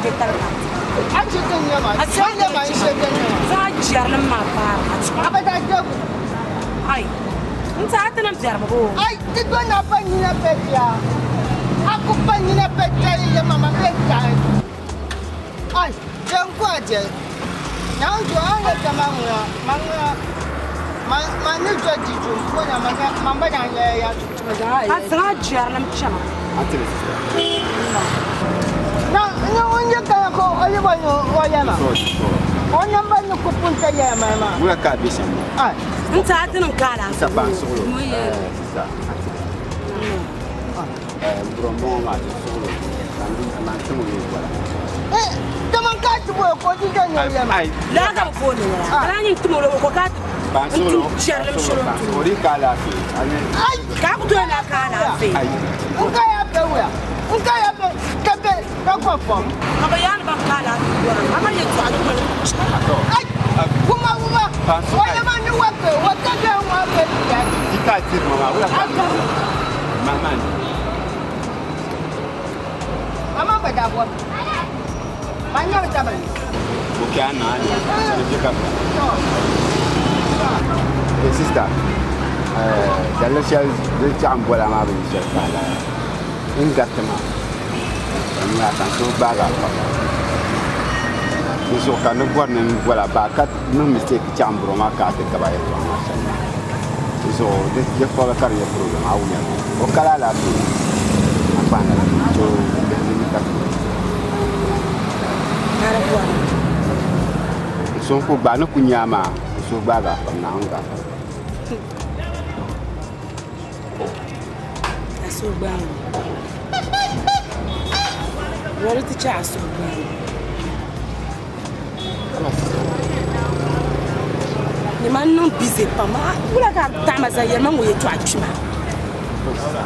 je tali ka A chi din nyɛ ma, A ma nyɛ ma n-she din nyɛ ma. Zaŋ a jɛrilim maa paari a chuɣu. A bi daa jɛbu. Ai, n ti a ti niŋ biɛrimi boo? Ai, ti do na pa nina pe bia. A ku pa nina pe tali yɛ ma ma be tahi. Ai, je n ku a je. Naawuni jo a ni yɛli ma ŋuna, ma ŋuna, ma, ma ni jo di ju m po na ma nya, ma ba daa nyɛla ya. A zaŋ a jɛrilim chɛma. A tiri sister. Na, ni ŋun nyɛ kana ka o yi ba ni o yɛma. O namba ni ku pun ta yɛla mali maa. Wula ka a be shɛm maa? Ai. N ti a ti niŋ ka alaafee. Sister paɣa n suɣulo. Sister, a tiri. Burom bɔŋɔ maa ti suɣulo ka n di man tim o yuli bɔla. Kaman ka a ti bɔli ka o di doli ni o yɛma. Lala ka bɛ booni ŋɔ la. Ka lahi nyin tim o o ko ka a ti Paɣa n suɣulo. n-tum jɛrilim shɛli o ni tum. O di ka alaafee. A ni. Ai. Ka a ku tooi lahi ka alaafee. Ai. N ka ya be wuya. N ka ya be ka be ka gɔb fɔm. Ka bɛ yaani ban ka alaafee bɔra a mali yɛltɔɣa ni boli. Ai. Wuma wuma. O yɛma ni wa be wa ka be ŋɔ be ya. Di ka a tiri ma maa wula ka a niŋ ma maa ni. Mama gba daa bɔri. Ma nyɛ bi taba ni. Ok, a naa ni. Sani je ka bila. Hey sister, daliri shɛli din chaɣ n bɔla maa bi nyɛ shɛli pahi la n gariti maa ka n nya ka n suhu gbaagi a pam. Di zuɣu ka ni bɔri ni n bɔla baa ka niŋ mistake chaɣ n bɔro maa ka a ti gaba yɛltɔɣa maa shɛm maa. Di zuɣu di kɔba ka di nyɛ problem a wumiya o kala alaafee a kpahi la so bihi ni ka ti n suhu ku gbaai ni ku nya maa n suhu gbaagi a pam Naawuni gaafara. A suhu gbaagi Wari ti chɛ a suhu gbaagi Nyama n niŋ bizi pam wula ka a taɣi ma zaa yɛli ma ŋɔ yɛltɔɣa kpima.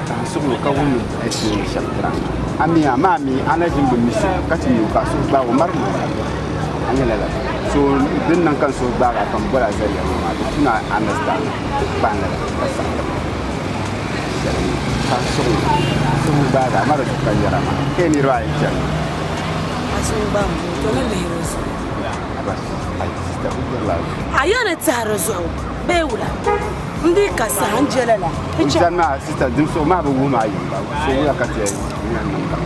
Ka n suɣilo ka wum ni ti ni shɛm tira. A mi a maa mi a na ʒini bi mi so ka ti mi o ka a suhu gbaag o mari ni a nyɛ lala. So din niŋ ka n suhu gbaag a ka m boli a zali ya ŋɔ maa di tu ni a understand kpahi lala ka saɣi ti ma shɛli ni ka n suɣilo suhu gbaag a ma di zuɣu ka n yɛra maa ka yi niriba ayi n-chani. A suhu gbaag o to ni lihiri o zuɣu. A yɛn ni tɛhi di zuɣu bee wula? N dii ka saha n je lala. N zani maa sista dinzuɣu maa bi wuhi ma a yiŋga so wula ka ti yɛn niŋ baŋ.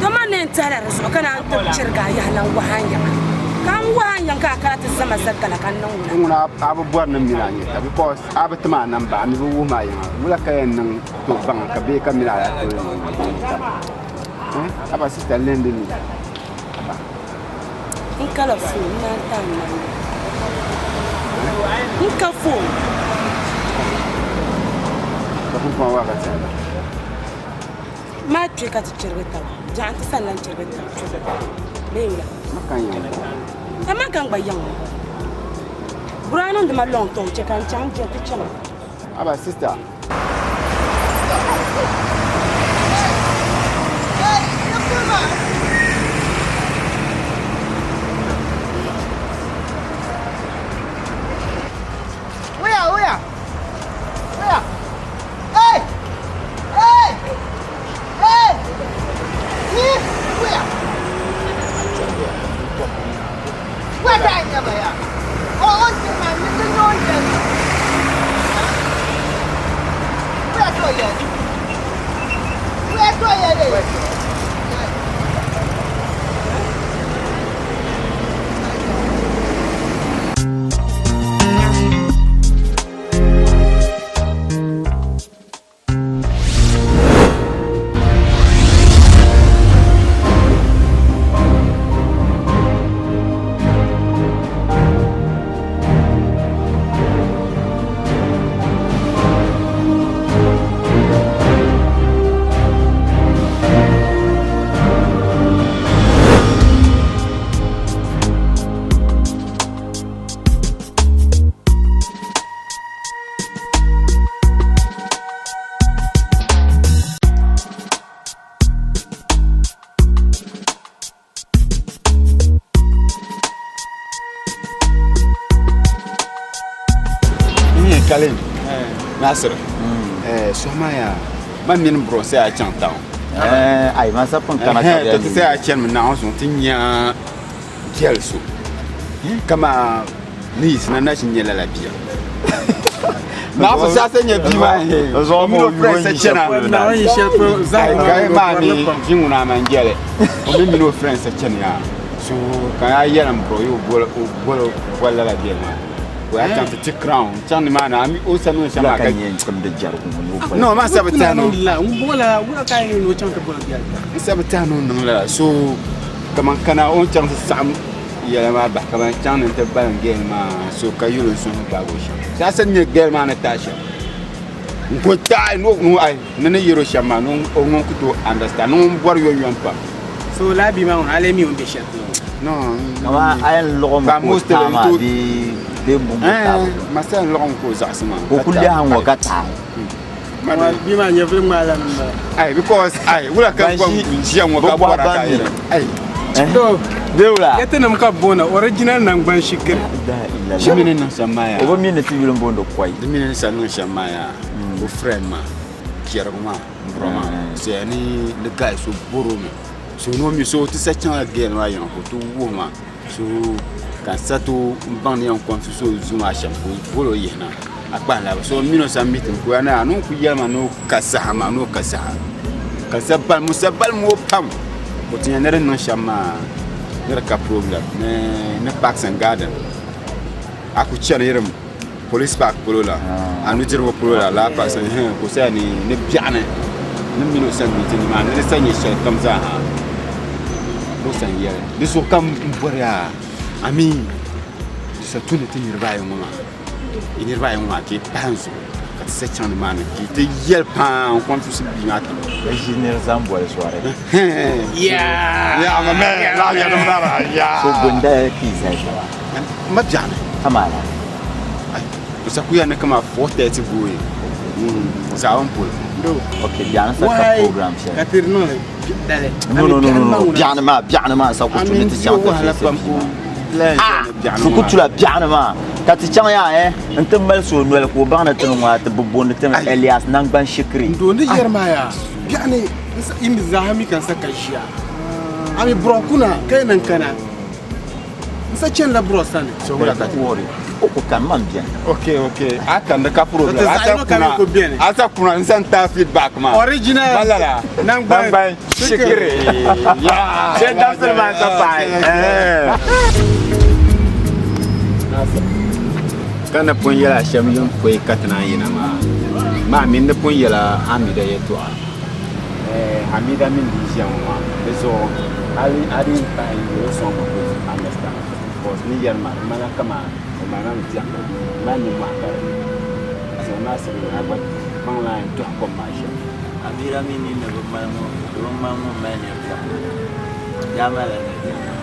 To man ni yɛn tɛhila di zuɣu ka naan tib chirigi a yaha lan wahi a yiŋa. Ka n wahi a yiŋ ka a kana ti zama za gala ka n niŋ wula? Ŋuna a bi bɔri ni m mini a nyɛ taba because a bi tim a namba a mi bi wuhi ma a yiŋa wula ka yɛn niŋ tooi baŋ ka bee ka mini a yaa tooi niŋ taba? Haba sista n lihindi mi haba. N kala foon n naan taai n namba. N ka foon. Ka pumpɔŋɔ waa ka ti yɛn niŋ. Maa kpe ka ti chirigi taba. Biɛɣu n-ti sani lan chirigi taba kpe. Bee wula? Ma ka n yɛn bɔŋɔ. Amaa ka n gba yiŋ ŋɔ. Buraa niŋdi ma lɔŋ tɔŋ che ka n chaŋ je ti chaŋ. Haba sista. Wuya, wuya, wuya. Hey! Hey! Hey! Ni, wuya. Wuya ta nyɛ ba ya. O o ti ma ni ti nyɛ o yɛli. Wuya to yɛli. Wuya to yɛli. Kalim Nasir eh sohma ya man mini bro sai a chaŋ town. Ai man sa pun kana ka To ti saya chanimi Naawuni zuŋ ti nya biɛli so kama ni yiɣisina na ʒi nya lala bia. Naawuni saɣisi nyɛ bia maa o mini o friends chana. Ai ka maa mi vi ŋuna a man jɛli o mi mini o friends chani yaa so ka a yɛli m bro yi o boli o boli boli lala biɛli maa o yaa chaŋ ti ti crown n chaŋ ni maa ni a mi o sani o ni shɛm maa ka no maa sabi tahi ni n sabi tahi ni o niŋ lala so kaman kana o ni chaŋ ti saɣim yɛla maa bahi kaman chaŋ ni n ti balim girl maa so ka yuli o suhu gbaagi o shɛm so a sani nyɛ girl maa ni tahi shɛm n ku tahi ni o ai ni ni yɛro shɛm maa ni o ŋun ku tooi understand ni ŋun bɔri yomyom pam. So lala bia maa ŋun a lee mi o ni be shɛli polo ŋɔ? No. Kaman a yɛn luɣimi ka o taai maa bee bee m-bumbu taabu? Ma sa yɛn luɣimi ka o zaɣisi maa. Ka o ku lɛhi ŋ-ŋɔ ka taai. Bia maa nyɛvili ŋmaa la m-bala. Ai because ai wula ka n ʒiya ŋɔ ka bɔra ka yɛli ai. To Bee wula? Yɛtinim ka bɛ booni original nangban shikiri. Di mini niŋ shɛm maa yaa. O bi mi ni ti yuli m-booni kɔi. Di mini ni sa niŋ shɛm maa yaa o friend maa chɛrigu maa m-bɔrɔ maa saya ni ni guy so bɔro mi so ni o mi so ti sa chaŋla girl maa yiŋa ka o ti wuhi ma so ka n sa ti n baŋ ni yɛn confuse o zu maa shɛm ka o boli o yihina a kpahi labi so n mini o sa meeting ka o yɛli ni a ni o ku yɛli ma ni o ka saha maa ni o ka saha ka n sa balim o sa balim o pam ka o ti nya ni di niŋ shɛm maa ni di ka problem ni ni parks and garden a ku chani yirim police park polo la a nudirigu polo la laa park sani ka o saya ni ni biɛɣuni ni mini o sani meeting maa ni di sa nyɛ shɛli kam zaa ha ka o sani yɛli di zuɣu kam n bɔriya amii di sa tu ni ti niriba ayi ŋɔ maa yi niriba ayi ŋɔ maa ka yi pahi n zuɣu ka ti sa chaŋ nimaani ka yi ti yɛli paa n confuse bia maa tiŋa. Ka ʒi niri zaŋ boli sɔri. So bundali ka yi zali shɛba. Ma biɛɣuni. Kamana. O sa kuya ni kama 4:30 going zaawuni polo. Ok, biɛɣuni sa ka program shɛli. Ka ti di niŋli dali. No, no, no, no, no. Biɛɣuni maa, biɛɣuni maa sa ku tu ni ti chaŋ ti feesi bia maa. Ti ku tula biɛɣuni maa ka ti chaŋ yaa eh n ti mali so noli ka o baŋ ni ti ni ŋɔ a ti bi booni ti mi Elias Nangban Shikiri. N dooni yɛri maa yaa biɛɣuni yi mi zaaha mi ka n sa ka ʒiya. A mi bɔrɔ kuna ka yi niŋ kana. N sa chanila bɔrɔ sani. So wula ka ti worry o ku kani man beni. Ok ok a kandi ka problem a sa kuna a sa kuna n san taa feedback maa. Original Balala Nangban Shikiri yaa. Shɛ dabisili maa sa paai. Ka ni pun yɛla shɛm yim pɔi ka ti naan yina maa, maa mi ni pun yɛla Amida yɛtɔɣa. Hamida mini di ʒiya ŋɔ maa di zuɣu hali a di pahi n yɛli o sɔŋ ma ka o understand because ni yɛri ma di ŋmanila kaman o mali ma mi diɛmda mali nimmɔhi ka di so Nasiri a gba kpaŋla n dɔhi kom maa shɛm. Amira mi ni ni bi mali ŋɔ di bi ŋmani ŋun mali niri diɛmda yaa malila niri diɛmda a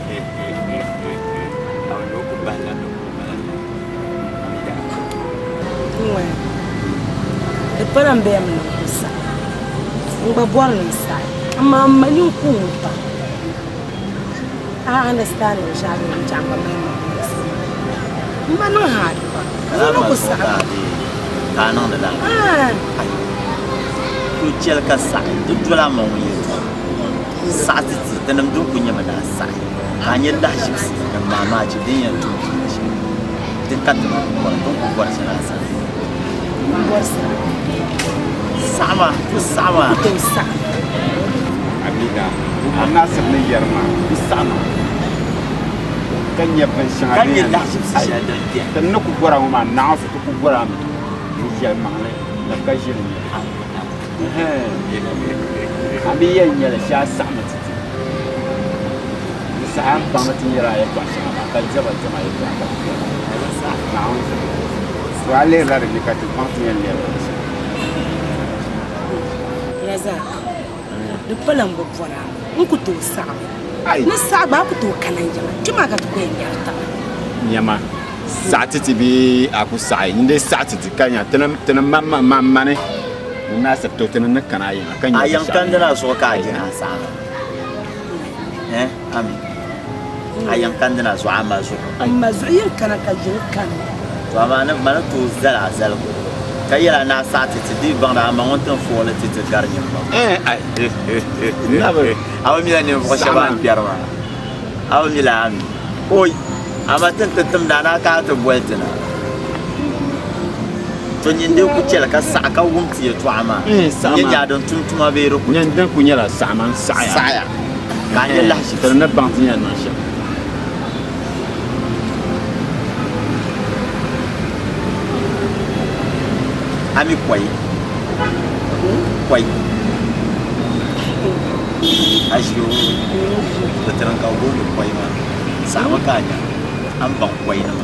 bi ni o ku bahi la ni o mali Amira. N-ŋɔya, di pala m bɛya mi ni n ku saɣi. N gba bɔri ni n saɣi, amaa m ma nyin ku n pa. A understand binshɛɣu din chaŋ gba mali ma muɣisigu. M ba niŋ hard pam, ka so ni ku saɣi ma. Ka a niŋdi lala? Aai. Kul chɛli ka saɣi, di doli a ma ŋun yɛltɔɣa. Saɣi ti ti, tinim din kul nyɛmi ni a saɣi, ka a nya lahiʒibisi din maamaachi din yɛn tum tuuni shɛli. Di ka ti ni ku bɔri, ti ni ku bɔri shɛli a sani. M bɔri saɣi. Saɣi ma, ku saɣi ma. Ku tooi saɣi. Amina, a Nasir ni yɛri maa, di saɣi ma ka nya binshɛŋa Ka din nya yɛn lahiʒibisi shɛli din beni. Ti ni ku bɔra ŋɔ maa, Naɣiŋsi ti ku bɔra mi ni yɛlimaŋli ni ka ʒiri nyɛli. A mi yɛn nyɛli shee a saɣimi ti ti. Di saha n baŋ ni ti yɛla a yɛltɔɣa shɛŋa maa ka diɛma diɛma yɛltɔɣa ka ti diɛma. Naawuni zuɣu. So a lihirila di ni ka ti baŋ ti yɛn lɛbigi li shɛm. Razak, di pala m bi bɔri a, n ku tooi saɣim a. Ni saɣi gba a ku tooi kana yiŋa, kpe maa ka ti ku yɛn nyari taba. Nyama, saɣi ti ti bee a ku saɣi? N dee saɣi ti ti ka nya ti ni mani ni Nasir to ti ni ni kana a yiŋa ka nya A yiŋ binshɛɣu. kandina zuɣu ka a je ni a saɣi ma. Eh, ami. A yiŋ kandina zuɣu, a ma zuɣu. M ma zuɣu yiŋ kana ka yiŋ kani. To amaa ni ma ni tooi zali a zaligu. Ka yɛl a ni a saɣi ti ti di baŋdi a maŋ o ni ti ni fuɣi li ti ti gari nyini ba. A bi mila ninvuɣ shɛba a ni kpɛri maa. A bi mila a mi. Oi! Amaa ti ni ti timdi a ni a ka a ti boli ti na. To nyin dee ku chɛli ka saɣi ka wum ti yɛtɔɣa maa. N-nyɛ nyaa din tum tuma bee di ku tum? Nyin din ku nyɛla saɣima n-saɣiya. Saɣiya ka a nyɛ lahiʒibisi. Ti ni baŋ ti ni yɛn niŋ shɛm. A mi kɔi? Kɔi. A ʒi o pitirim ka bɛ booni kɔi maa. Saɣimi ka a nya a ni baŋ kɔi nima.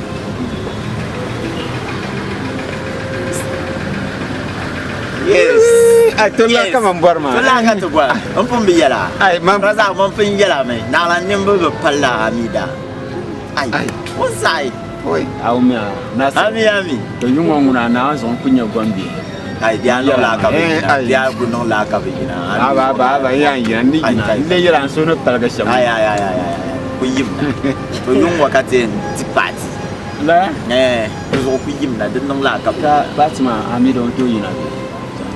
Yes. Ai to la ka man bɔri maa. To la ka ti bɔra. N pun bi yɛla. Ai man Razak man pun yɛla mi. Naɣila nimbu bi palila a mi daa. Ai. O saɣi. Oi, a mi a. Na Ami ami. To yuŋ ŋɔ ŋuna naa zuɣu ku nyɛ gɔmbihi. Ai bia niŋ laa ka bi yina. Bia ku niŋ laa ka bi yina. Aba aba aba n yɛn yina n ni yina. N lee yɛla n suhu ni paligi shɛm. Ai ai ai ai ai. Ku yim na. To yuŋ ŋɔ ka ti yɛn di paati. La? Eh, di zuɣu ku yim na di niŋ laa ka bi Ka paati maa a mi di o ni tooi yina bee?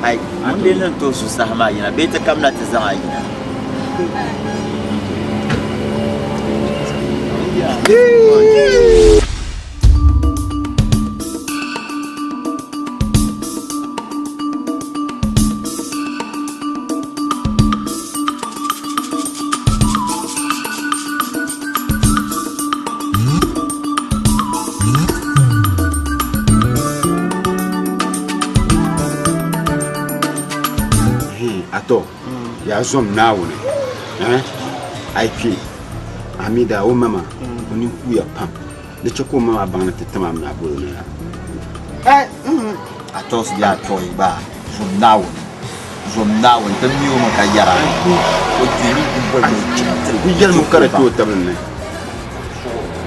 Ai, ŋun lee ni tooi su saha maa yina bee ti kamina ti zaŋ a yina. Ato, yaa zom Naawuni, eh? A yi kpi, a mi daa o ma maa, o nini kuuya pam. Di chɛ ka o ma maa baŋ ni ti tim a mini a bolo ni la. Ato si bɛ ato yi gba zom Naawuni, zom Naawuni, ti mi o mi ka yɛra o kpi ni ku boli ni o chɛ ti Ku yɛlimi ka di kpe o tabili ni.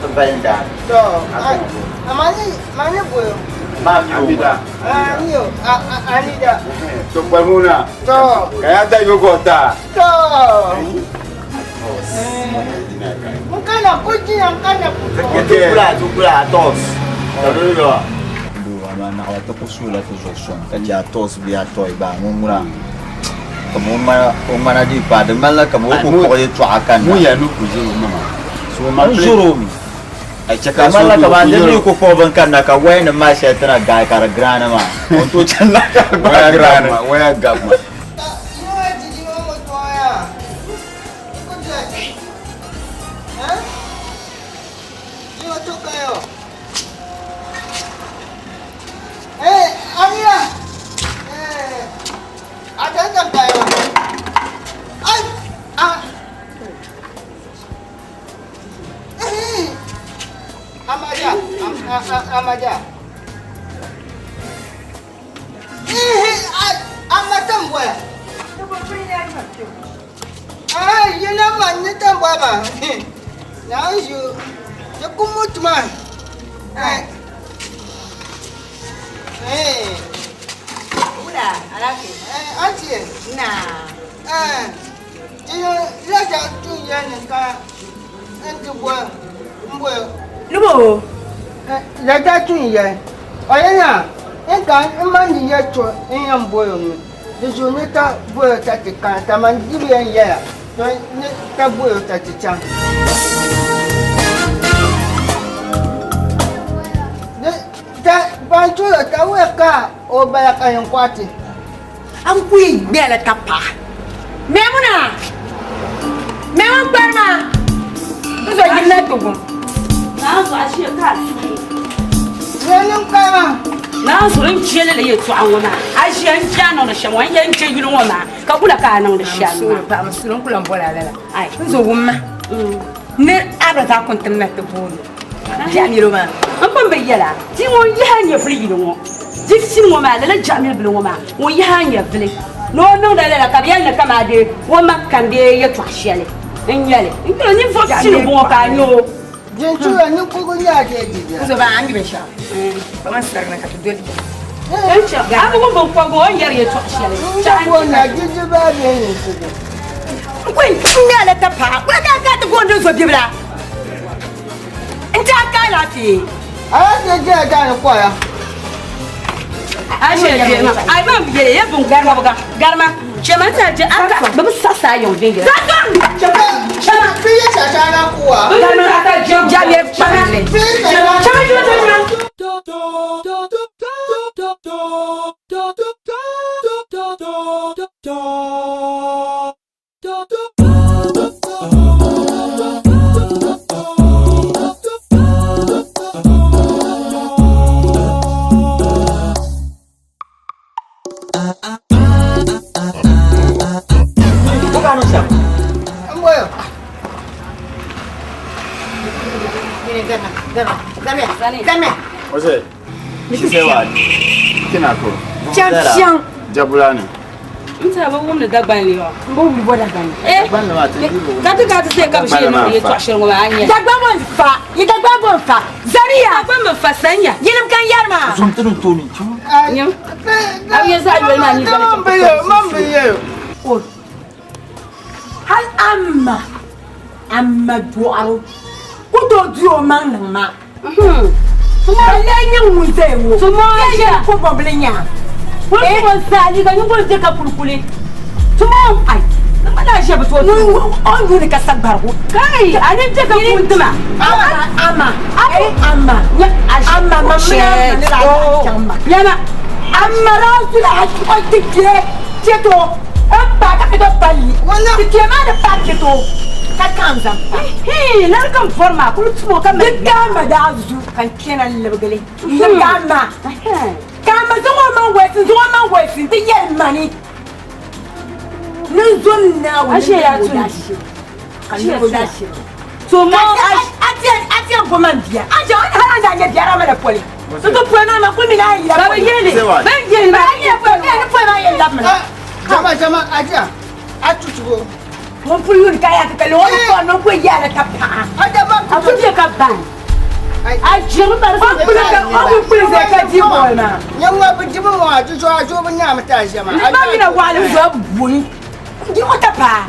Ti balinda. To, a ma ni boyo. Ma mi o Amida. A mi o, Amida. To kpalimi o na. To. Ka ya da yogurt a. To. N kana ku jiya n kana ku. Tukula tukula atos. Doo amaa naɣila ti ku suhula ti zuɣu sɔŋ ka chɛ atos bee atɔi baa ŋun ŋuna kama o ŋmana dii paai di ŋmanila kama o ku kpuɣi yɛltɔɣa kanna. Ŋun yɛli ni o ku zɔri o maŋa. So o ma N zɔri o mi. Ai chɛ ka Di ŋmanila so kama ku di zɔri mi o. ku kpuɣi bini kanna ka wayanima maa shɛli ti na gaai ka di giraani maa o ni tooi chanila ka di gba Waya giraani. gabi maa, waya gabi maa. An ku yi gbɛla ka paɣa. Maimuna! Maimun kparima! N zo yimna ti wum. Naan zuɣu a shee ka a suhi. Naan zuɣu n chɛ lala yɛltɔɣa ŋɔ maa. A ʒiya n chɛ a niŋdi shɛm ŋɔ, n yɛn chɛ yuli ŋɔ maa ka wula ka a niŋdi shɛm maa. Paɣa mi suuri n ku lan boli a lala. Ai. N zo wumma. Ni Abdulrazak ku n-tim na ti booni Jaɣamilo maa. N pun bi yɛla ti ŋun yihi a nyɛvili yili ŋɔ difini ŋɔ maa, lala Jaɣamilo bili ŋɔ maa ŋun yihi a nyɛvili ni o niŋda lala ka bɛ yɛli ni kamaa dee o ma kani bee yɛtɔɣ shɛli n-nyɛ li. N kpɛri ninvuɣ pini bɔŋɔ ka a nya o. N zo baa a ni mi binshɛɣu kaman sarigina ka ti doli ti. N chɛ a bi wum biŋkɔbigu o ni yɛri yɛtɔɣ shɛli. N ku ŋmɛla tapaɣa wula ka a ka ti gooni din zo bibila n ti a ka alaafee. Ai ma yele ye bun kɔbiga garima chɛma n tɛra je aka bɛ bi saɣasi a yiŋ viɛnyɛla. Chama bi ye shashana kuwa. Garima jamiya kpana chɛma chɛma chɛma. Champion. Jabulani. N tɛra bi wumdi Dagbanli ŋɔ. N bi wuli bɔ Dagbanli. Eh. Ka ti ka ti se ka bi ʒi niŋ yɛltɔɣa shɛli ŋɔ maa a nya. Dagban bɔ n fa. Yi Dagban bɔ n fa. Zaniya. Dagban bi fa sanya. Yinim kan yɛri maa. Zom ti ni tooni chaŋ. Nyam. A bi yɛn zaɣ yoli maa ni gba Man bi ye, man bi ye. O. Hal amma amma dɔɣiro ku tooi di o maŋ niŋ ma. Ka lee nyɛ ŋun zaya ŋɔ. Tumo Lee ʒiya. nyɛ kɔbɔbili nyaa. Kuli tumo zaa liiga nyingoli je ka kulikuli. Tumo ai. N daa ʒiya bi tooi Ŋun o yuuni ka sagbarigu. Kai a ni je ka kundima. Ama ama ama ama ma mina ma ni daa chaŋ ma. Nyama. Amma daa zula a o ti kpe kpɛto o pa ka kpɛto palli. Ti kpe maa ni pa kpɛto ka kaam zaŋ pa. Hii lari kam vɔri maa kuli tumo ka Di mali. kaama daa zu ka n kpɛna n-libigi li. N-libigi ama. Ka ama zaŋ o maŋ wolisi n-zaŋ o maŋ wolisi nti yɛli ma ni ni n zo n Naawuni Ashe ya ni o tuni. daashiri. Ka n libigi o daashiri. Tumo A ti yɛn bo man bia. A je hali a daa nyɛ biɛri a mana poli. N ti poli maa ma kuli mi ni a yɛn yila Ka bi poli. yeli. Ban yeli Ba maa. a yɛn poli ni poli maa yɛn labimina. Jama jama aja. Atutugo. Ŋun puli yuuni ka yaa kikali o ni kɔri ni o ku yaala ka paɣa. Aja ma A ku je ka ban. A jiri bari O kuli ka o ku kuli zaya ka di bɔl maa. Nyɛ bi dibi ŋɔ a juju a ju bi nyaami ta ʒiɛma. Ni ma mina waɣali zuɣu buni. Di o ta paa.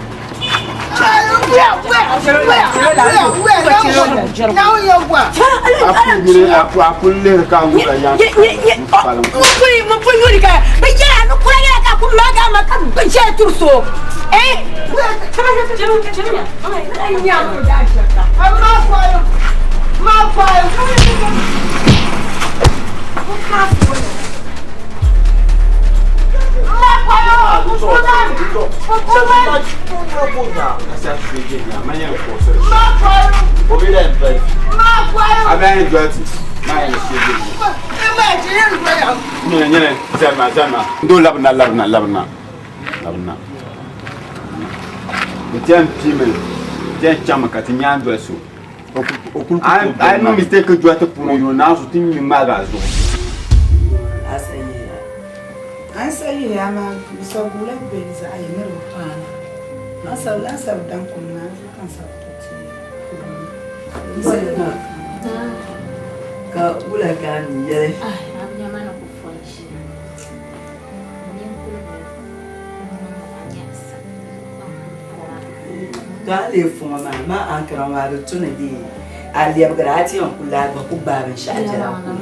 Ŋun puli yuuni ka bi yɛla ni kura nyɛla ka ku maagi a ma ka ʒɛya turi so. Eh? Ndo labina labina labina labina n ti yɛn piimi n ti yɛn chaŋmi ka ti nyaandoli so a yi niŋ mistake doli ti puuni yuun naan zu ti ni ŋmaagi a zuɣu. An sa yiya maa bisa guula be zaɣ yini di bi paana. An sabi daŋ kum na ka n sabi to ti Ka wula ka a mi yɛli? To a lee fɔŋɔ maa, ma ankara maa di tu ni dee a lɛbigira a ti yɛn ku lahi gba ku gbaai binshɛɣu biɛla kuli.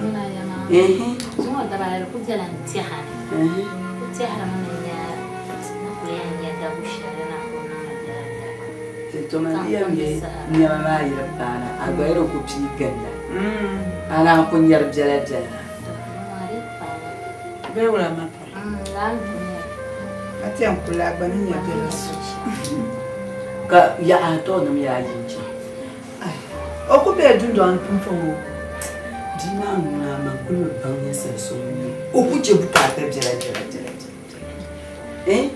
To man di yɛn be nɛma maa yili paana a gba yi di ku pii ginda a naan ku nyɛri biɛla biɛla. Bee wula ma pa. A ti yɛn kuli a gba ni nya biɛla so. Ka yaɣa tɔɣinim yaa yi n-chaŋ. O ku be dundɔŋ ni pumpɔŋɔ. Bia maa ŋuna man kuli bi baŋ ninsal so ŋun nyɛ o. O ku chɛ bukaata biɛla biɛla biɛla biɛla.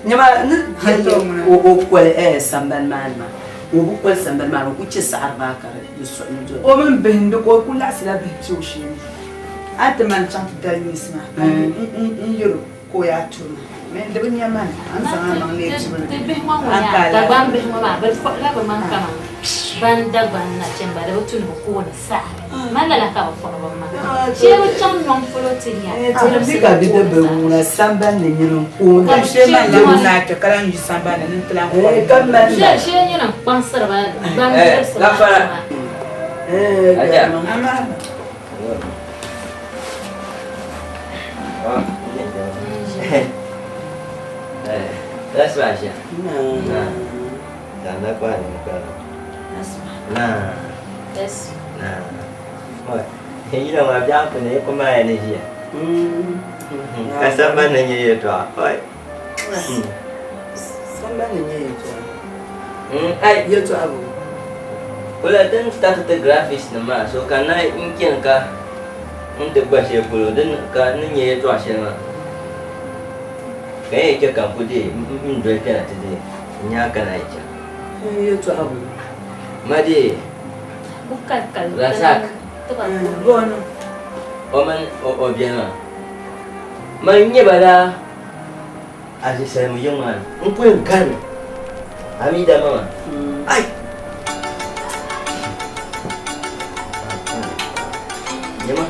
Nyama ni yɛli o koli sambani maa ni maa o bi koli sambani maa ni o ku chɛ saɣiri maa ka di suɣimi doli. O mini bihi n-di ka o ku laɣisila bihi kpe o shee ni. A ni ti mali chaŋ ti dali neesi maa ka n yɛl o ka o yaa turi ma. Mɛ di bi nya ma ni a ni zaŋ a maŋ leei bibila. Ti bihi ŋɔ ŋun yaa Dagbaŋ bihi ŋɔ maa bɛ kpuɣila bɛ maŋ kaman ban Dagbaŋ nachimba di bi tu ni bɛ kooni saɣiri. Man lala ka bɛ kpuɣi bɛ maŋ. Shee bɛ chaŋ nyɔŋ polo ti nya Ti ka bidibbil ŋuna sambani ni nyini n-kooni. Shee man labi naai kpe ka lan yi sambani ni n-ti lan kɔri. Ka mali Shee shee nyini n-kpaŋsiri ba ban bidibisi maa tuma. Amaa. Ka sambani ni nyɛ yɛltɔɣa. Sambani ni nyɛ yɛltɔɣa. Ai yɛltɔɣa bo. Wula din start ti graphics nim maa so ka na n chani ka n ti gba shɛli polo din ka n ni nyɛ yɛltɔɣa shɛli maa ka yɛn chɛ ka n ku deei n doli kpɛna ti deei n nyaa ka na yi chɛ. Yɛltɔɣa bo. Ma deei Razak o mini o biɛli maa man nyɛ ba la Azisalimi yiŋ maa ni n ku yɛn garimi a mi dama maa ai nyama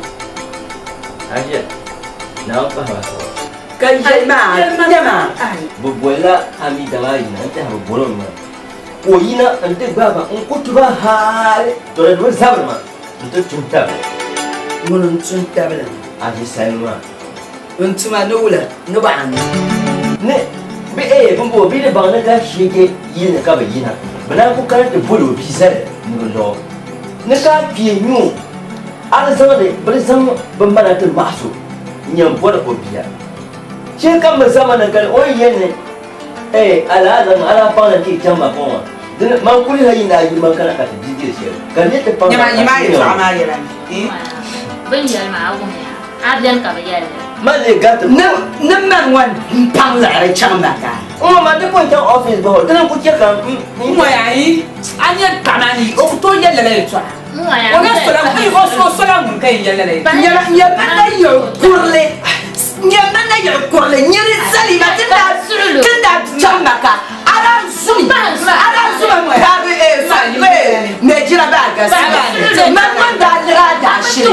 a ʒiya Naawuni pahi ba zuɣu ka yɛli maa nyama bɛ bolila Hamida maa yina n tɛha bɛ boli o mi maa ka o yina n ti gbaai ba n ku ti ba hali to di bɛ zabiri maa n ti tum tabili ŋuni n tum tabili Azisalimi maa N tuma ni wula ni baɣa ni. Ni bɛ ee bɛmbɔŋɔ bɛ di baŋ ni ka sheege yili ni ka bɛ yina, bɛ naan ku kana ti boli o bia zali ni bɛ lɔɔ. Ni ka a kpee nyu o, a di zaŋdi bɛ di zaŋ bɛ mana ti maɣis o n-yɛn bɔri o bia. Shee kam bɛ zamani kani o ni yɛli ni ee alaazama a daa paŋ na ti yi chaŋ ma kɔŋ maa, dini man kuli ha yi ni a yuli man kana ka ti bia diri shɛli ka di nyɛ ti paŋ na ka ti nya o. Bɛ ni yɛli maa a wuhiya. A beni ka bɛ yɛli li. Man lee gariti Ni ni mani ŋɔ m-paŋ liɣiri chaŋ Maka. N ŋɔ man ti pun chaŋ office bahi o, dini n-ku che ka n. N ŋɔ yaa yi, a nya paɣa maa ni o ku tooi yɛli lala yɛltɔɣa. N ŋɔ yaa O na sola ŋun, o sola ŋun ka yɛn yɛli lala yɛltɔɣa. Nyama, nyama na yiɣi kurili, nyama na yiɣi kurili, nyini Salima ti daa, ti daa chaŋ Maka, a daa zumi, a daa zumi m-paagi Nigeria bee a galisi man ŋun daa liri a daashili.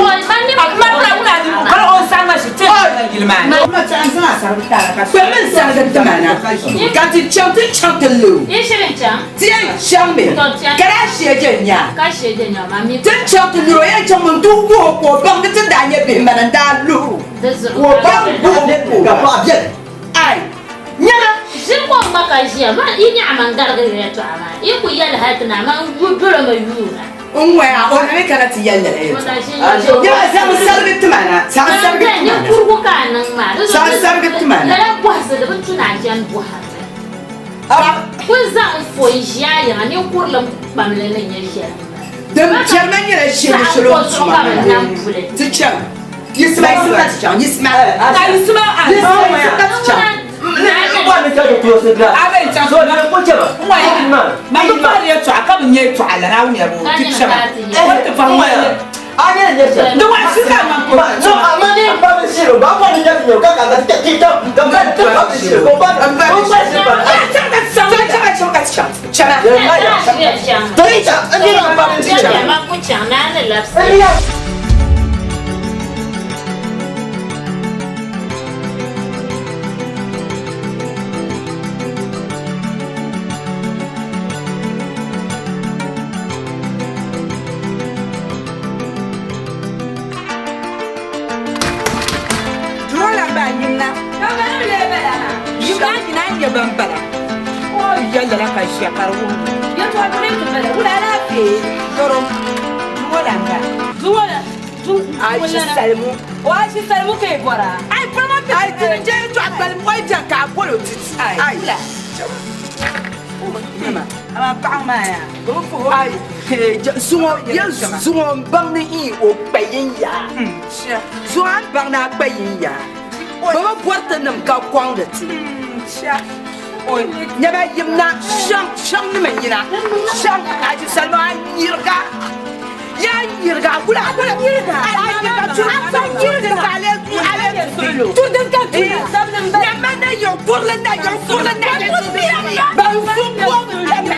Kpɛmi n-sarigi tima na, ka ti chaŋ ti chaŋ ti lu o. Ti yɛn chaŋmi ka daa shee je nya. Ti ni chaŋ ti luri o yɛn chaŋmi nti wuhi o ka o baŋ ni ti ni daa nyɛ bihi mana n-daa luhi o ka o baŋ wuhi o ka Ai! Nyama! Ʒiri kom gba ka ʒiya maa, yi nyaɣi ma n-garigi yɛltɔɣa maa, yi ku yɛli hal ti naai man dolo ma yuuna. N ŋɔya, o na mi kana ti yɛli lala yɛltɔɣa. Nyama, zaŋ sarigi ti ma na, zaŋ sarigi ti ma na. Ninkurugu ka a niŋ maa, di Zaŋ sarigi ti ma na. Lala bɔhisi di bi tu ni a chani bɔhiri li. Kul zaŋ n fo n-ʒi a yiŋa, ninkurilim kpamli ni nyɛ shɛli m-bala. Din chɛri ma nyɛla shɛli shɛli o ni tuma ma. Ti chaŋ. Yisima yisima ka ti chaŋ yisima. Yisima yisima ka ti chaŋ. Ma bi pahiri yɛltɔɣa ka bi nya yɛltɔɣa lana a wumya bɔ ti chɛma o ti pahi ŋɔ di waɣa si ka man ko Chana. Duro la ba yimna. Yimna nyina nyɛ ban bala. O yɛlila ka ʒiya ka di wuhi. Yɛltɔɣa buni ti bala wula alaafee. Doro duro la n bala. Duro la. Ashi salimu. O ashi salimu ka yi bɔra. Ai fama ti. Ai tini jɛ yɛltɔɣa kpalim o yi bɛni ka a boli o titi. Ai wula. Amaa paɣa maa yaa. Ai zuŋɔ yɛ zuŋɔ n baŋ ni i o kpa yin yaa. Zuŋɔ a ni baŋ ni a kpa yin yaa. Bɛ bi bɔri ti nim ka kɔŋdi ti. Nyɛma yimna shɛŋ shɛŋ nima yina shɛŋ Haji Salima a nyiriga yaa nyiriga wula wula nyiriga a nyiriga turi ka ale ale turi din ka turi nyɛma na yɔ kurili na yɔ kurili na yɔ ban zum bɔ tɛmɛ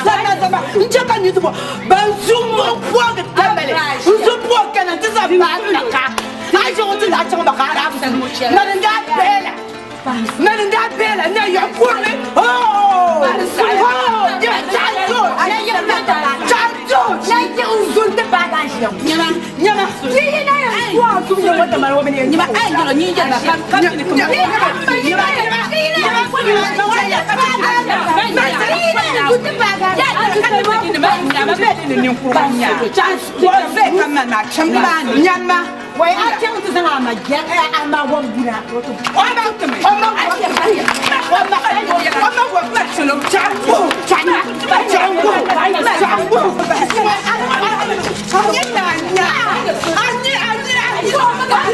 zama zama n chɛ ka ni ti bɔ ban zum bɔ bɔgi tɛmɛli n zum bɔ kana ti zaŋ baa taka a yi chaŋ ti daa chaŋ ba ka a daa mani n daa bɛɛla mani n daa bɛɛla na yɔ kurili Ai yɛrɛ ni yɛlɛ ka ka ni ka Wai a chaŋ ti zaŋ a ma jɛ a ma wɔm guna. O ma o ma o ma o ma wɔm ma chilo changu chana changu changu. Ni na nya ani ani ani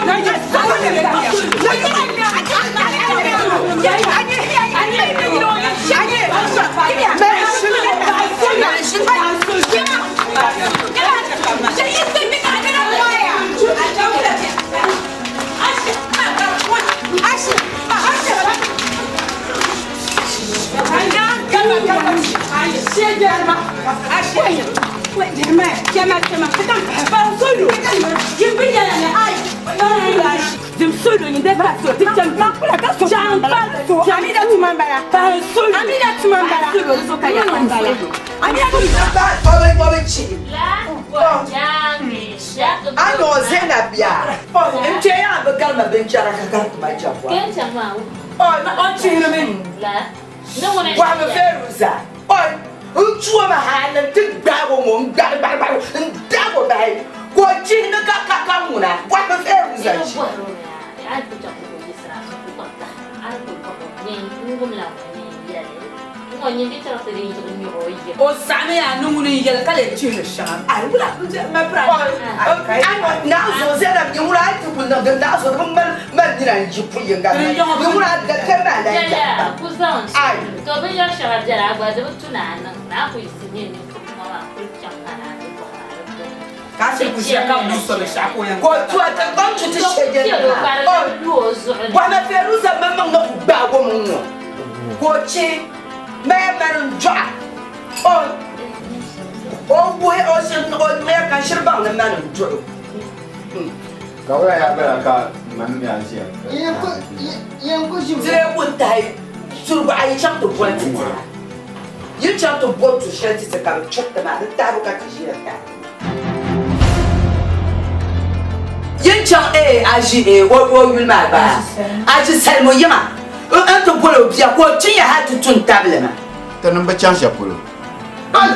na nya Ano Zainab ya. N kpe yaa bi garima binchɛra ka gariti ma jɛbua. O chihiri mi. Bɔhimi Feruza. N tuo mi hali n ti gbaagi o ŋɔ n gbari gbari gbari n daagi o bahi ka o chihi mi ka ka ka ŋuna. Bɔhimi Feruza ʒi. O saɣimi yaa ni ŋuni n-yɛli ka lee chihiri shɛŋa. Ai wula ma pira Naa zo Zainab ni ŋuna a ti ku niŋ din naa zo di bi mali mali nina n-ji pu yiŋga ni ŋuna da kpɛri maa lan jɛmba. Ai. To binyɛr shɛŋa bɛni a gba di bi tu ni a niŋ ni a ku yiɣisi nyɛ ninvuɣ ŋɔ maa kuli chaŋ ka ni a ti bɔhiri a di gbuni. Ka a shiri ku ʒiya ka bi niŋ so binshɛɣu ka o yɛn Ka o tu a tiŋgbɔŋ tu ti shee Chɛl o ka di maa. lan lu o zuɣu ni. Bɔhima Feruza maŋmaŋ ni ku gbaag o mi ŋ-ŋɔ ka o chihi maya mani n-dɔɣi o. O wuhi o shiri o niŋya ka n shiri baŋ ni mani n-dɔɣi o. Ka wula yaa bala ka manim yaa ʒiya? Di lee ku tahi turigu a yi chaŋ ti boli ti tira. Yi chaŋ ti boli tu shɛli ti ti ka bɛ chiriti maa, di tahibu ka ti ʒiya tahi. Yin chaŋ ee a ʒi ee o o yuli maa gba a ʒi salimo yiŋa n ti boli o bia ka o tin ya hali ti tu n-tabili ma. Tinim bi chaŋ shɛli polo. Ai!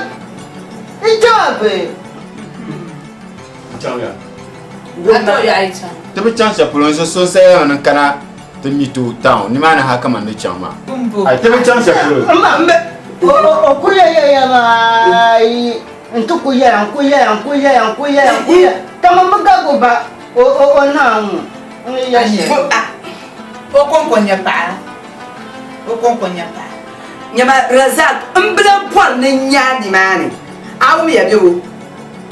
N chaŋ a bee? N chaŋ ya. A to ya a yi chaŋ. Ti bi chaŋ shɛli polo n zo so n-saya ni n kana ti meet o town nimaani ha kaman ni chaŋ maa. Ai ti bi chaŋ shɛli polo. O ku yɛya maa ayi n ti ku yɛya n ku yɛya n ku yɛya n ku yɛya n ku yɛya kaman bi gagi o ba o o naa ŋɔ n ni yɛ shɛli. O kɔŋko n-nyɛ paɣa. O kɔŋko n-nyɛ paɣa. Nyama Razak m bi lan bɔri ni n nya a nimaani a wumiya bɛ o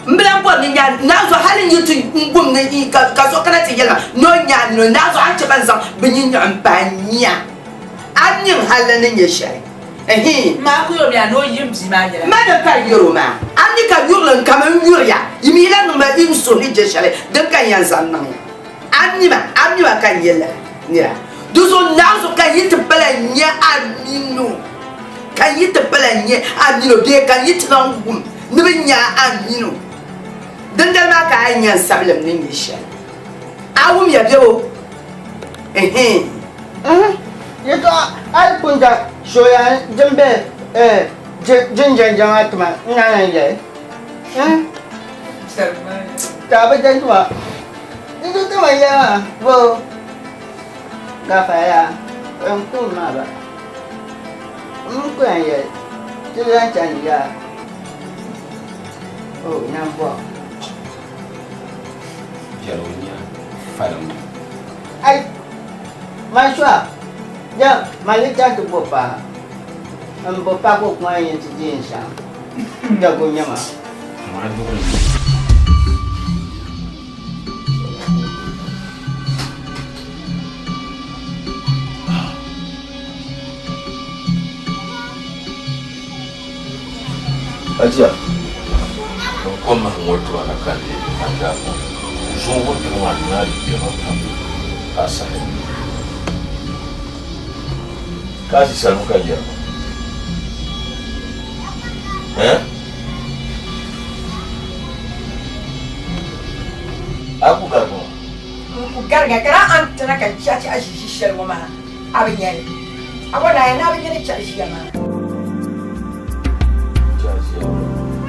m bi lan bɔri ni n nya a naanzuɣu hali n yi ti n gum ni ka so kana ti yɛli ma ni o nya a nini naanzuɣu a ni chɛ ka n zaŋ bɛ nyinnyɔɣu m-pahi n nya a ni niŋ hali ni nyɛ shɛli ɛhii. Maa ku yɛli o ni o yim bia maa yɛla. Ma ni ka yɛr o maa, a mi ka yurili n kam n yuri ya, yi mi la niŋ ma n suhu ni je shɛli din ka n yɛn zaŋ niŋ ya. A mi ma, a mi ma ka n yɛl nira. Di zuɣu naanzu ka n yi ti pala nya a mini o, ka n yi ti pala nya a mini o bee ka n yi ti lan wum ni bɛ nya a mini o, dindali maa ka a yi nya n sabilim ni nyɛ shɛli. A wumya bɛ o? Ɛhɛn. Yɛtɔɣa a yi pun da soya din be jinjɛnjɛŋa tima n na yɛn yɛli. Ka a bi da tima. Di di tima yɛli maa bo gafaya n kum maa ba. N ku yɛn yɛli ti zaŋ chani yaa. O nambɔɣu. Biɛri o nya faliŋ. Ai! Man shua, ya man yi chaŋ ti bo paɣa, n bo paɣa ka o kuma yɛn ti di n shɛm, jago n-nyɛ ma. Hajiya, n kom mahim ŋɔ tuma na ka n leei ka n daa bɔri zuŋɔ wuntaŋ maa ni maa di kpɛma pam ka a sahi ka a ʒi salima ka yɛri ma eh? A ku garigi ma? na ka n chɛhi chɛhi ʒi ʒi shɛli ŋɔ maa, a bi nya li. A bɔri ni a yɛli ni a bi nya ni chɛhi ʒiya maa.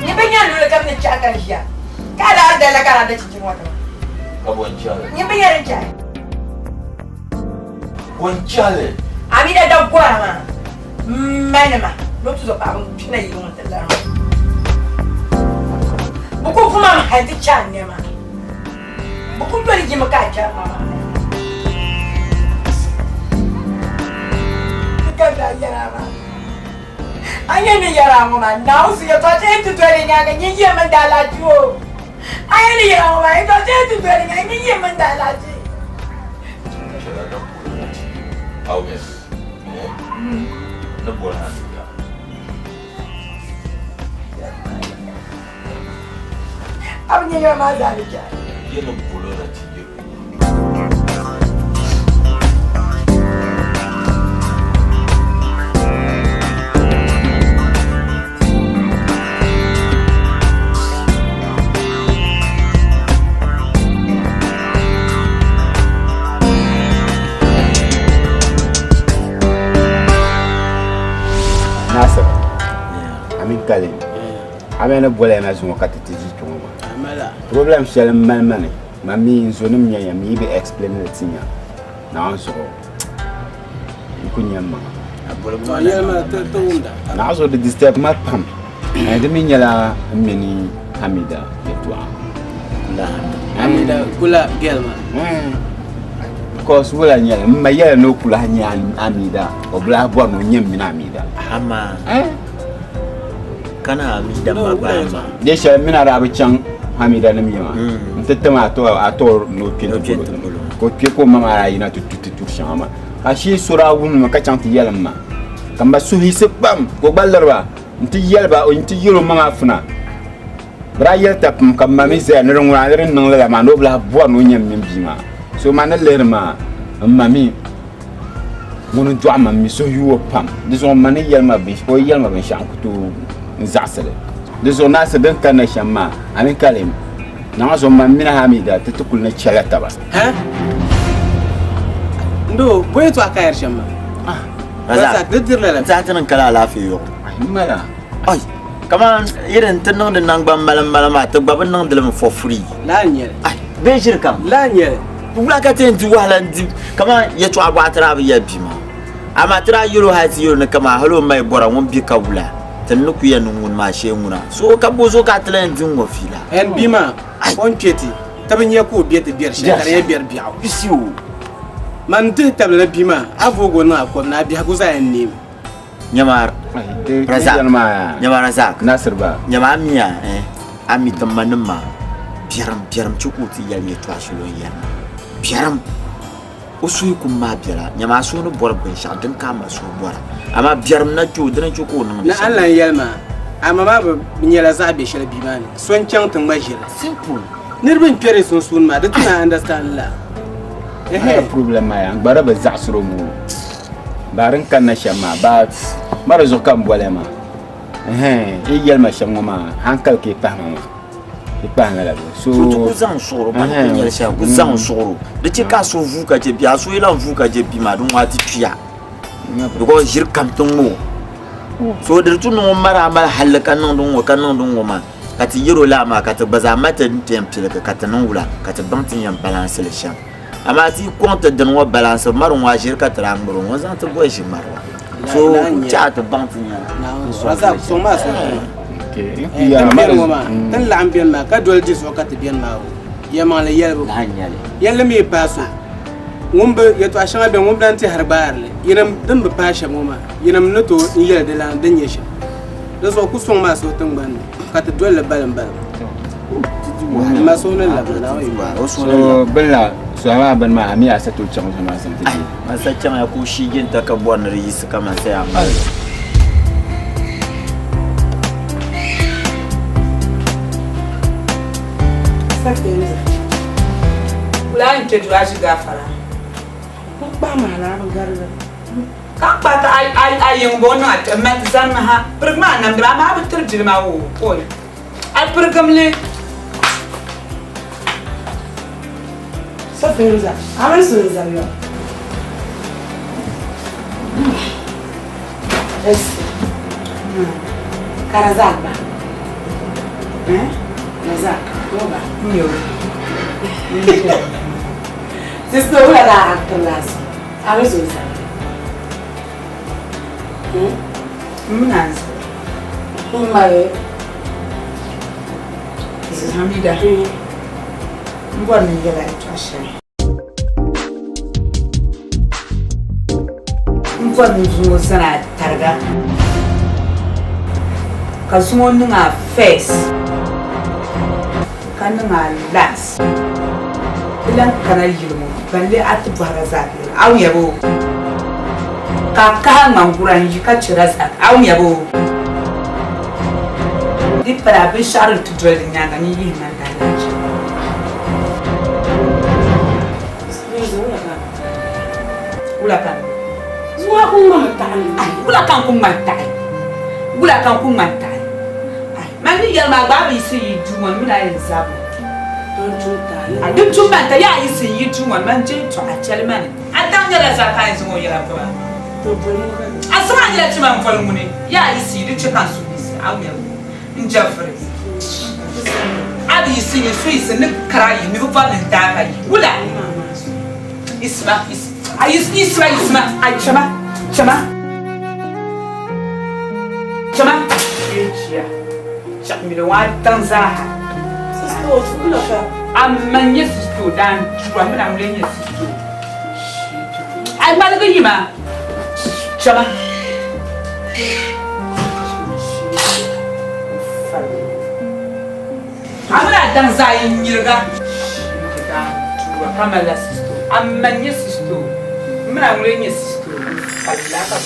Ni bi nya luɣili kam ni chɛhi ka n ʒiya, ka a daa dali la ka a daa da chinchini ŋɔ ti ma. Ka bɔ n-chɛhi li? Ni bi nya din chɛhi. Bɔ n-chɛhi li? A mi da da gɔra maa m ma nima ni o tuzo paɣaba n-kpina yili ŋɔ nti lari ma. Bɛ ku vum a mi hali ti chɛ a nɛma. Bɛ ku doli yimi ka a chɛri ma maa. Di ka daa yɛri a maa. A nya ni yɛri a ŋɔ maa, Naawuni su yɛtɔɣa shɛli ti doli nyaaŋa nyin yɛm mini daalahichi o. A nya ni yɛri a ŋɔ maa, yɛtɔɣa shɛli ti doli nyaaŋa nyin yɛm mini daalahichi. Chɛla din boli na ti Aumɛ, eh, ni boli na ti ya. A bi nya yɛla maa zaa ni chɛ. Yi ni boli na ti yɛ. Nasir, a mini Kalim. A mi ni boli ya na zuŋɔ ka ti ti ʒi kpe ŋɔ maa. Problem shɛli m mali ma ni, ma mi n zonim nya ya, mi yi bi explain li ti nya, Naawuni zuɣu n ku nya m maŋa. Naawuni zuɣu di disturb ma pam. Di mi nyɛla m mini Hamida yɛltɔɣa. Hamida kula girl maa. Because wula nyɛli, m ma yɛla ni o ku lahi nya Hamida, o bi lahi bɔri ni o nya m mini Hamida. Amaa. Kana Hamida ma gba ama. Di shɛli mini a daa bi chaŋ Hamida nim yiŋa n ti tim a to ni o kpe ti bolo ka o kpe ka o ma maa daa yina ti tu ti turi shɛŋa maa ka shee so daa wummi ka chaŋ ti yɛli m ma ka m ba suhuyisi pam ka o gba liri ba n ti yɛli ba n ti yɛli o ma maa funa bɛ daa yɛli tapim ka m ma mi zaya ni di ŋuna ni di niŋ lala maa ni o bi lahi bɔri ni o nya m mini bia maa so ma ni lihiri maa m ma mi Ŋuni n-dɔɣi ma m mi suhuyuo pam. Di zuɣu m ma ni yɛli ma o yi yɛli ma binshɛɣu n ku tooi n zaɣisi li. Di zuɣu Naasir din kanna shɛm maa, a mini Kalim, Naawuni zuɣu m ma mini Hamida ti ti kuli ni chɛla taba. Ha? Ndo, bɔ yɛtɔɣa ka a yɛri shɛm maa? Razak, Di diri lala. N tɛha ti niŋ kala alaafee yɔɣu. Ayi, m mala. Ai, kaman yiri n-ti niŋdi naŋgban malim malim maa, ti gba bi niŋdi li mi for free. Lala n-nyɛ li. Ai, bee ʒiri kam. Lala n-nyɛ li. Wula ka ti yɛn di wahala n-di kaman yɛtɔɣa bɔɣa ti daa bi yɛli bia maa. Amaa ti daa yɛl o hal ti yɛl o ni kaman hal o ma yi bɔra ŋun be ka wula, ti ni ku yɛn ni ŋuni maa shee ŋuna. So ka bɔ zuɣu ka a ti lan yɛn di ŋ-ŋɔ fiila? Ɛn bia maa, o ni kpe ti, ti bi nya ka o be ti biɛri shɛli ka di nyɛ biɛri biɛɣu. Man n-dihi tabili ni bia maa, a voog o niŋ a kɔbu ni a biɛhigu zaa yɛn neemi. Nyama Razak, nyama Razak, Nasir ba. Nyama a miya, eh, a mi ti ma nim maa, biɛrim, biɛrim chɛ ka o ti yɛli yɛtɔɣa shɛli o ni yɛri maa. Biɛrim, o suhu kum maa biɛla, nyama a suhu ni bɔri binshɛɣu din ka a ma suhu bɔra. Amaa biɛrim na kpe o, dina n-chɛ ka o niŋdi Ni a ni lan yɛli maa, a ma maa bi nyɛla zaɣ biɛ shɛli bia maa ni, so n-chaŋ ti ŋma ʒili. Simple. Niriba n-kpɛri sunsuuni maa, di ti ni a understand la. Ehe. Problem maa yaa, n gba di bi zaɣisiri o mi o. Baa din kanna shɛm maa, baa ma di zuɣu ka n boli ya maa. Ɛhɛn, yi yɛli ma shɛm ŋɔ maa, hankali ka yi pahi ma maa. Yi pahi ma la bɛ. So ti ku zaŋ suɣuro, pa ni ku nyɛli shɛli, ku zaŋ suɣuro. Di chɛ ka a so vuu ka chɛ bia, a so yi lan vuu ka chɛ bia maa, di ŋɔ a ti kpiya. Because ʒiri kam ti ŋma o. So di ti niŋ o mara a mali halli ka niŋdi ŋ-ŋɔ ka niŋdi ŋ-ŋɔ maa, ka ti yɛr o lala maa, ka ti gba zaa mali ti ni ti yɛn piligi ka ti niŋ wula, ka ti baŋ ti ni yɛn balansi li shɛm. Amaa ti yi kɔŋ ti dini ŋɔ balansi mari ŋɔ a ʒiri ka ti daa ŋmari o ŋɔ zaŋ ti bɔhi ʒi ŋmariba. So ku chaɣi ti baŋ ti nya. Tin laɣim beni maa ka doli di zuɣu ka ti beni maa o yɛlimaŋli yɛlibu yɛlli mi paai so ŋun bi yɛtɔɣa shɛŋa beni ŋun bi lan tɛhiri gbaari li yinim din bi paai shɛm ŋɔ maa yinim ni tooi n yɛli di lan din nyɛ shɛm di zuɣu ku sɔŋ maa suhu tiŋgbani ni ka ti doli li balim balim. Ma suhu ni labina Naawuni yuli. O suhu ni labina. So bini la suha maa bini maa a mi a sa tooi chaŋ zuɣu maa zaŋ ti di. Man sa chaŋya ka o shii jinta ka bɔri ni di yiɣisi kaman sa yaa ŋmali. Wula n kpe du a ʒi gaafara. N kpahi ma na bi garigi. Ka kpa ka a yiŋ bo niŋ a kpɛm ma ti zanimi ha pirigi maa namdi maa amaa a bi tiri jilima o oi a pirigim li. So Feruza, a mini so n-zabi yɔ. Esi. Ka Razak ba. Eh? Razak, o ba. N-nyɛ o. Sister, wula ka a actor last? A mini so n-zabi. M mini a n-zabi. M mali. Hamida. M bɔri ni n yɛl a yɛtɔɣ shɛli. M bɔri ni zuŋɔ zani a tariga, ka zuŋɔ niŋ a first, ka niŋ a last. Di lan kana yili ŋɔ, ban lee a ti bɔhi Razak yɛla, a wumya boo? Ka a kahi a ŋmangura n-yi ka chɛ Razak, a wumya boo? Di pala binshɛɣu din ti doli di nyaaŋa nyin yihi man daalahichi. Wula ka n ku ŋmani taɣi? Wula ka n ku ŋmani taɣi? Man ni yɛli maa gba a bi yiɣisi yi duu ŋɔ ni mi na yɛn zabi o. Din tum man ta yaa yiɣisi yi duu ŋɔ ni man je tɔɣa chɛli ma ni. A daŋ nyɛla zaa ka a yɛn zaŋ o yɛla bɔba. A zaŋ a nyɛla ti ma n-voli ŋuni yaa yiɣisi yi di chɛ ka n suhu yiɣisi a wumya n jɛviri. A bi yiɣisi yi suhu yiɣisi ni kara yi ni bi bɔri ni n daai ka yi wula. Yiɣisima yiɣisima yiɣisima a chɛma chɛma. Chama ʒiya chaɣimila ŋɔ a daŋ zaaha. A ma n-nyɛ sisto daan tura mi na ŋun lee nyɛ sisto. A ŋmaligi yi maa chama. A mini a daŋ zaa yi nyiriga. Daan tura ka malila sisto. A ma n-nyɛ sisto. M mini a ŋun lee nyɛ sisto. Ka lala ka.